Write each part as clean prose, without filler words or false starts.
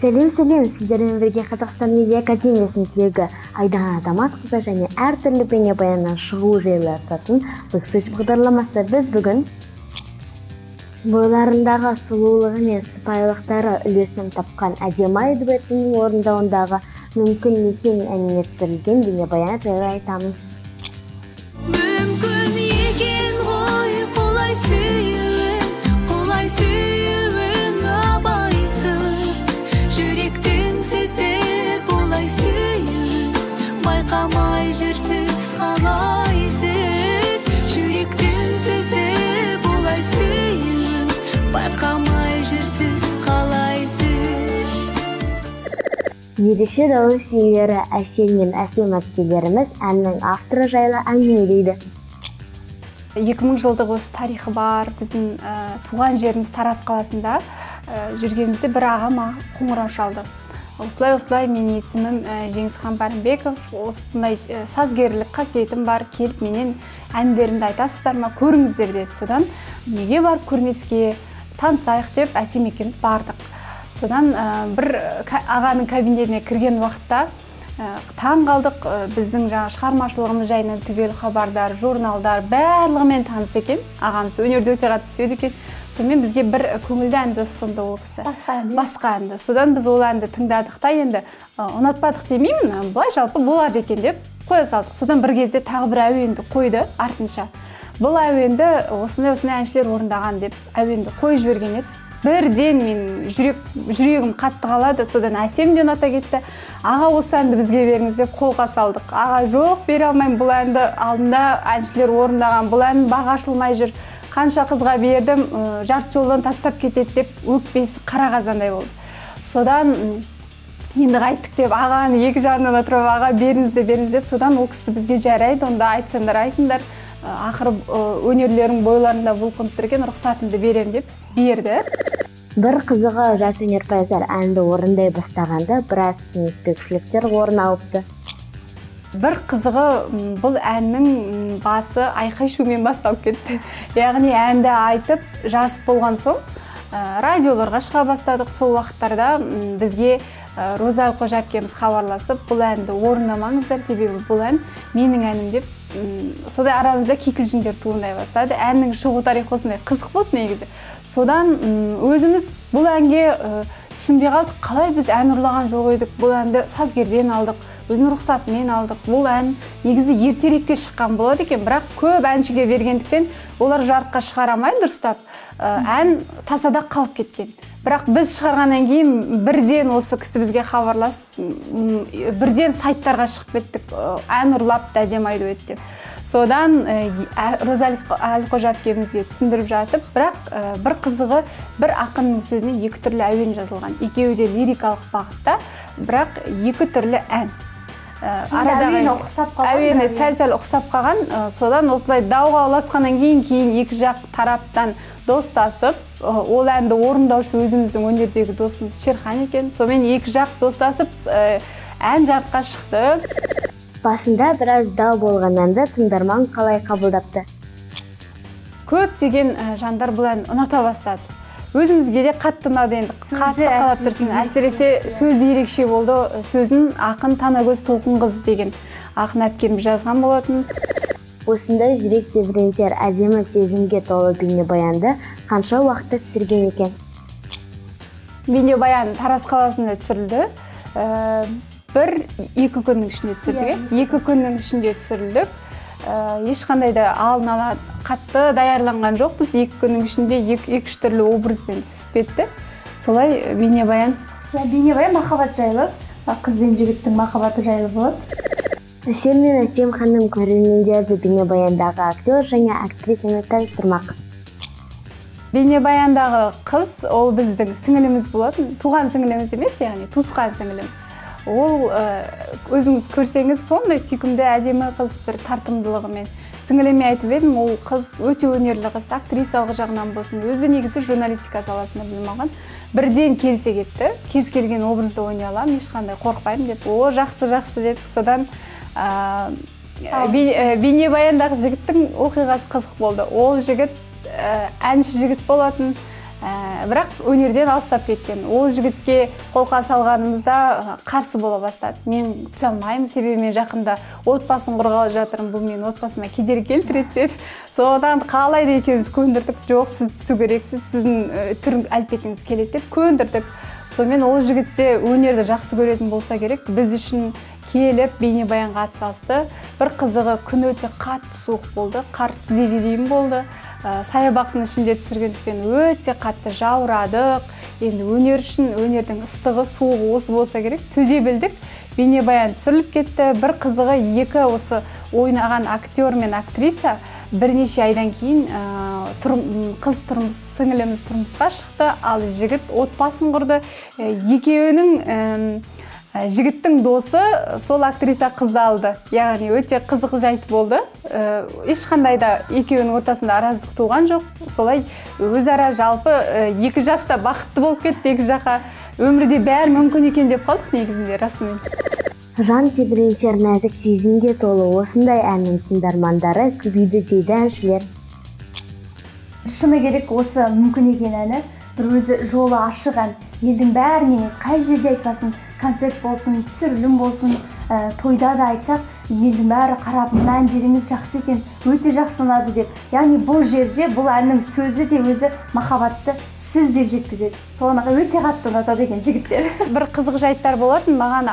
Сәлем сәлем, сіздермен бірге Қазақстан Медиа Академиясының түлегі Айдана Адаматқызы және әртүрлі бейнебаяннан шығу жайлы айтатын Backstage бағдарламасы. Біз бүгін бойларындағы сұлулығы мен сыпайылықтары үйлесім тапқан Әдемі дуэтінің орындауындағы «Мүмкін екен» әніне түсірілген бейнебаян жайлы айтамыз. Мүмкін екен ғой құлай сүюің, құлай сүюің абайсыз. Жүректің сізді бұлай сүюін, байқамай жүрсіз қалайсыз. Жүректің сізді бұлай сүюін, байқамай жүрсіз қалайсыз. Ерекше дауыс иелері Әсел мен Әсем әпкелеріміз әннің авторы жайлы әңгімелейді. 2000 жылдық осы тарихы бар біздің туған жеріміз Тараз қаласында жүргенімізде бір аға маған қоңырау шалды. Осылай осылай, менің есімім Жеңісхан Барымбеков, осындай сазгерлік қасиетім бар, келіп менен әндерімді айтасыздар ма, көріңіздер деді. Содан неге барып көрмеске, танысайық деп Әсем екеуміз бардық. Содан бір ағаның кабинетіне кірген уақытта таң қалдық, біздің жаңа шығармашылығымыз жайынан түгел хабардар, журналдар, барлығымен таныс екен. Ағамыз өнерді өте қатты сүйеді екен. Сонымен бізге бір көңілді әнді ұсынды ол кісі. Басқа әнді? Басқа әнді. Содан біз ол әнді тыңдадық та, енді ұнатпадық демеймін, былай жалпы болады екен деп қоя салдық. Содан бір кезде тағы бір әуенді қойды артынша. Бұл әуенді осындай осындай әншілер орындаған деп әуенді қойып жіберген еді. Бірден мен жүрегім қатты қалады, содан Әсем де ұната кетті. Аға, осы әнді бізге беріңіз деп қолға салдық. Аға, жоқ, бере алмаймын, бұл әнді алдында әншілер орындаған, бұл ән бағы ашылмай жүр. Қанша қызға бердім, жарты жолдан тастап кетеді деп өкпесі қара қазандай болды. Содан енді қайттік деп ағаны екі жағынан отырып, аға беріңіз де беріңіз деп, содан ол кісі бізге жарайды, онда айтсаңдар айтыңдар, ақыры өнерлерің бойларында бұлқынып тұр екен, рұқсатымды беремін деп берді. Бір қызығы, жас өнерпаздар әнді орындай бастағанда біраз түсініспеушіліктер орын алыпты. Бір қызығы, бұл әннің басы айқай-шумен басталып кетті. Яғни әнді айтып, жазып болған соң, радиоларға шыға бастадық. Сол уақыттарда бізге Роза Әлқожа әпкеміз хабарласып, бұл әнді орындамаңыздар, себебі бұл ән менің әнім деп, сондай арамызда кикілжіңдер туындай бастады. Әннің шығу тарихы осындай қызық болды негізі. Содан өзіміз бұл әнге түсінбей қалдық, қалай біз ән ұрлаған жоқ едік, бұл әнді сазгерден алдық, өзінің рұқсатымен алдық. Бұл ән негізі ертеректе шыққан болады екен, бірақ көп әншіге бергендіктен олар жарыққа шығара алмай дұрыстап, ән тасада қалып кеткен. Бірақ біз шығарғаннан кейін бірден осы кісі бізге хабарласып, бірден сайттарға шығып кеттік, ән ұрлапты Әдемі дуэт деп. Содан Роза Әлқожа әпкемізге түсіндіріп жатып, бірақ бір қызығы, бір ақынның сөзіне екі түрлі әуен жазылған. Екеуі де лирикалық бағытта, бірақ екі түрлі ән. Әуені ұқсап қалған, әуені бірақ сәл-сәл ұқсап қалған. Содан осылай дауға ұласқаннан кейін екі жақ тараптан достасып, ол әнді орындаушы өзіміздің өнердегі досымыз Шерхан екен. Сонымен екі жақ достасып, ән жарыққа шықты. Басында біраз дау болған әнді тыңдарман қалай қабылдапты? Көптеген жандар бұл әнді ұната бастады. Өзімізге де қатты ұнады енді. Сөзі Қатты қалап әсіресе тұрсын. Әсіресе сөзі ерекше болды. Сөзін ақын Танагөз Толқынқызы деген ақын әпкеміз жазған болатын. Осындай жүрек тебірентер әдемі сезімге толы бейнебаянды қанша уақытта түсірген екен? Бейнебаян Тараз қаласында түсірілді. Бір екі күннің ішінде түсірдік, иә? Екі күннің ішінде түсірілдік. Ешқандай да алдын ала қатты даярланған жоқпыз. Екі күннің ішінде екі үш түрлі образбен түсіп кетті. Солай бейнебаян. Бейнебаян махаббат жайлы, қыз бен жігіттің махаббаты жайлы болады. Әсел мен Әсем ханым көрермендерді бейнебаяндағы актер және актрисаны таныстырмақ. Бейнебаяндағы қыз ол біздің сіңіліміз болатын, туған сіңіліміз емес, яғни туысқан сіңіліміз. Ол өзіңіз көрсеңіз сондай сүйкімді әдемі қыз, бір тартымдылығымен. Сіңіліме айтып едім, ол қыз өте өнерлі қыз, актрисалық жағынан болсын, өзі негізі журналистика саласында білім алған. Бірден келісе кетті, кез келген образды ойнай аламын, ешқандай қорықпаймын деп. О, жақсы, жақсы дедік. Содан бейнебаяндағы жігіттің оқиғасы қызық болды. Ол жігіт әнші жігіт болатын, Бірақ өнерден алыстап кеткен. Ол жігітке қолқа салғанымызда қарсы бола бастады. Мен түсе алмаймын, себебі мен жақында отбасын құрғалы жатырмын, бұл менің отбасыма кедергі келтіреді деді. Содан қалай да екеуміз көндірдік, жоқ, сіз түсу керексіз, сіздің түр әлпетіңіз келеді деп көндірдік. Сонымен ол жігіт те өнерді жақсы көретін болса керек, біз үшін келіп бейнебаянға атсалысты. Бір қызығы, күн өте қатты суық болды, қар тізеге дейін болды. Саябақтың ішінде түсіргендіктен өте қатты жаурадық. Енді өнер үшін өнердің ыстығы, суығы осы болса керек, төзе білдік. Бейнебаян түсіріліп кетті. Бір қызығы, екі осы ойнаған актер мен актриса бірнеше айдан кейін қыз тұрмыс, сіңіліміз тұрмысқа шықты, ал жігіт отбасын құрды. Екеуінің жігіттің досы сол актриса қызды алды. Яғни өте қызық жайт болды. Ешқандай да екеуінің ортасында араздық туған жоқ. Солай өзара жалпы екі жаста бақытты болып кетті, екі жаққа. Өмірде бәрі мүмкін екен деп қалдық негізінде, расымен. Жан тебірентер нәзік сезімге толы осындай әннің тыңдармандары көбейді дейді әншілер. Шыны керек, осы мүмкін екен әні бір өзі жолы ашық ән. Елдің бәріне қай жерде айтпасын, концерт болсын, түсірілім болсын, тойда да айтсақ, елдің бәрі қарап, мына әндеріңіз жақсы екен, өте жақсы ұнады деп. Яғни бұл жерде бұл әннің сөзі де өзі махаббатты сіз деп жеткізеді. Соны өте қатты ұнатады екен жігіттер. Бір қызық жайттар болатын, маған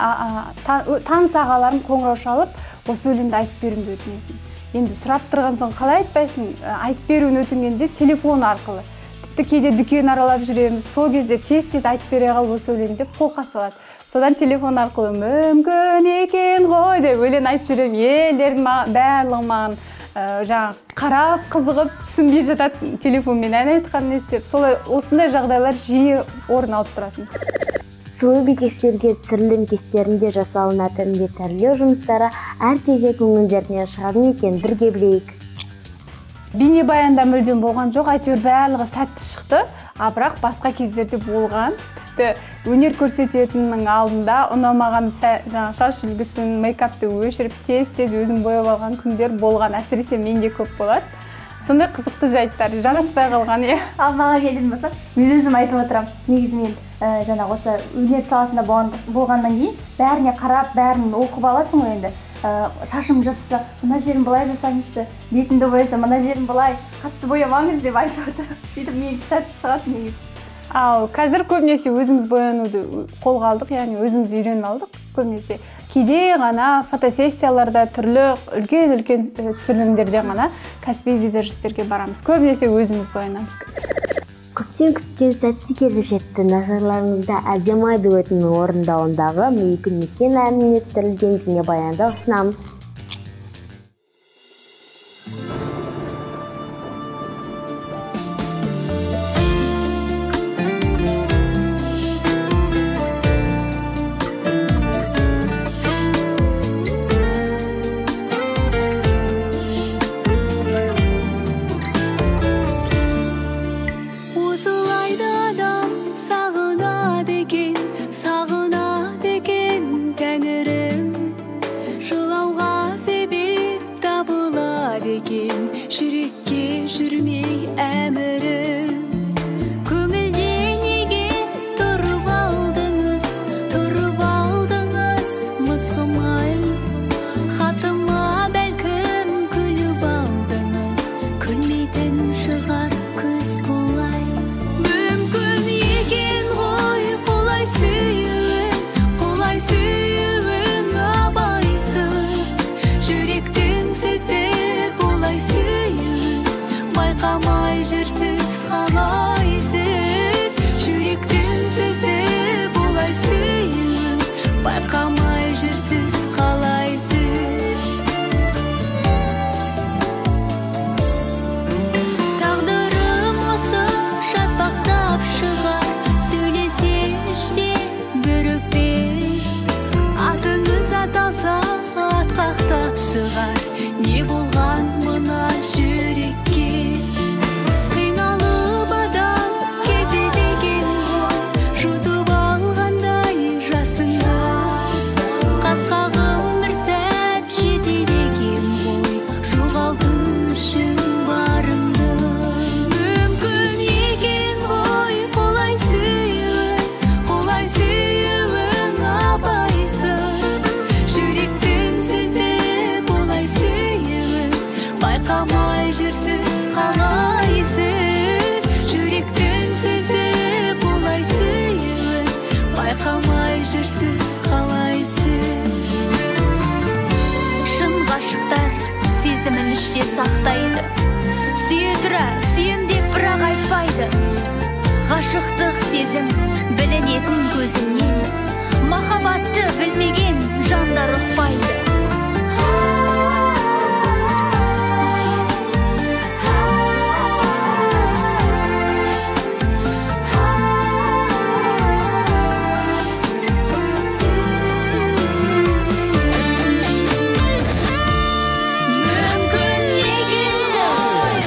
таныс ағаларым қоңырау шалып, осы өлеңді айтып беруімді өтінетін. Енді сұрап тұрған соң қалай айтпайсың, айтып беруін өтінгенде телефон арқылы. Тіпті кейде дүкен аралап жүреміз, сол кезде тез-тез айтып бере қал осы өлеңді деп қолқа салады. Содан телефон арқылы мүмкін екен ғой деп өлең айтып жүремін. Елдердің барлығы маған жаңағы қарап, қызығып, түсінбей жатады телефонмен ән айтқанын естіп. Солай осындай жағдайлар жиі орын алып тұратын. Сұлу бикештерге түсірілім кестерінде жасалынатын бет-әрлеу жұмыстары әр кезде көңілдерінен шығады ма екен, бірге білейік. Бейнебаянда мүлдем болған жоқ, әйтеуір барлығы сәтті шықты, а бірақ басқа кездерде болған. Тіпті өнер көрсететіннің алдында ұнамаған жаңа шаш үлгісін, мейкапты өшіріп, тез-тез өзім бояп алған күндер болған. Әсіресе менде көп болады. Сондай қызықты жайттар жараспай қалған, иә. Ал маған келетін болсақ, мен өзім айтып отырамын. Негізі мен жаңа осы өнер саласында болғаннан кейін бәріне қарап, бәрін оқып аласың ғой енді. Шашым жасаса, мына жерін былай жасаңызшы, бетімді бояса, мына жерін былай, қатты боямаңыз деп айтып отырамын. Сөйтіп мен сәтті шығады негізі. Ал қазір көбінесе өзіміз боянуды қолға алдық, яғни өзіміз үйреніп алдық көбінесе. Кейде ғана фотосессияларда, түрлі үлкен-үлкен түсірілімдерде ғана кәсіби визажистерге барамыз. Көбінесе өзіміз боянамыз. Көптен күткен сәтті келіп жетті. Назарларыңызда Әдемі дуэтінің орындауындағы Мүмкін екен әніне түсірілген бейнебаянды ұсынамыз. Жүрекке жүрмей әмірім, көңілде неге тұрып алдыңыз, тұрып алдыңыз мысқымай, хатыма бәлкім күліп алдыңыз, күлмейтін шығар көз бұлай. Мүмкін екен ғой құлай сүюің, құлай сүюің абайсыз, жүректің сізді бұлай сүюің, байқамай жүрсіз қалайсыз, жүректің сізді бұлай сүюің, байқамай жүрсіз қалайсыз. Тағдырым осы шатпақтап шығар, сөйлесе іште бір өкпе, атыңыз аталса атқақтап шығар, не болған мына жүрекке? Қиналып адам кетеді екен ғой, жұтып алғандай жасыңды, қасқағым бір сәт жетеді екен ғой, жоғалту үшін барыңды. Мүмкін екен ғой Сезімін іште сақтайды. Сүйе тұра, сүйем деп бірақ айтпайды. Ғашықтық сезім білінетін көзіңнен. Махаббатты білмеген жандар ұқпайды. Мүмкін екен ғой,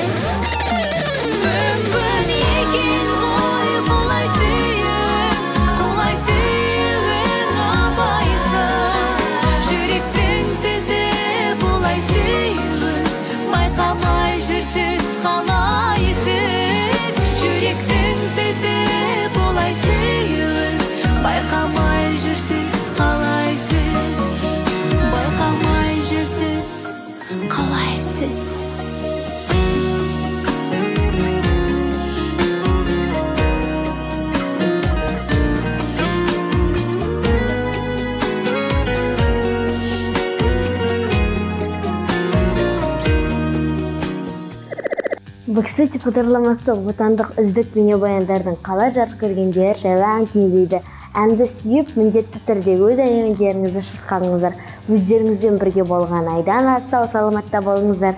мүмкін екен ғой, құлай сүйіп, құлай сүюің абайсыз. Жүректің сізді бұлай сүюін байқамай жүрсіз қалайсыз. Жүректің сізді бұлай сүюін байқамай жүрсіз қалайсыз. Байқамай жүрсіз қалайсыз. Бэкстейдж бағдарламасы отандық үздік бейнебаяндардың қалай жарық көргендері жайлы әңгімелейді. Әнді сүйіп, міндетті түрде өз әуендеріңізді шырқаңыздар. Өздеріңізбен бірге болған Айдана, сау саламатта болыңыздар.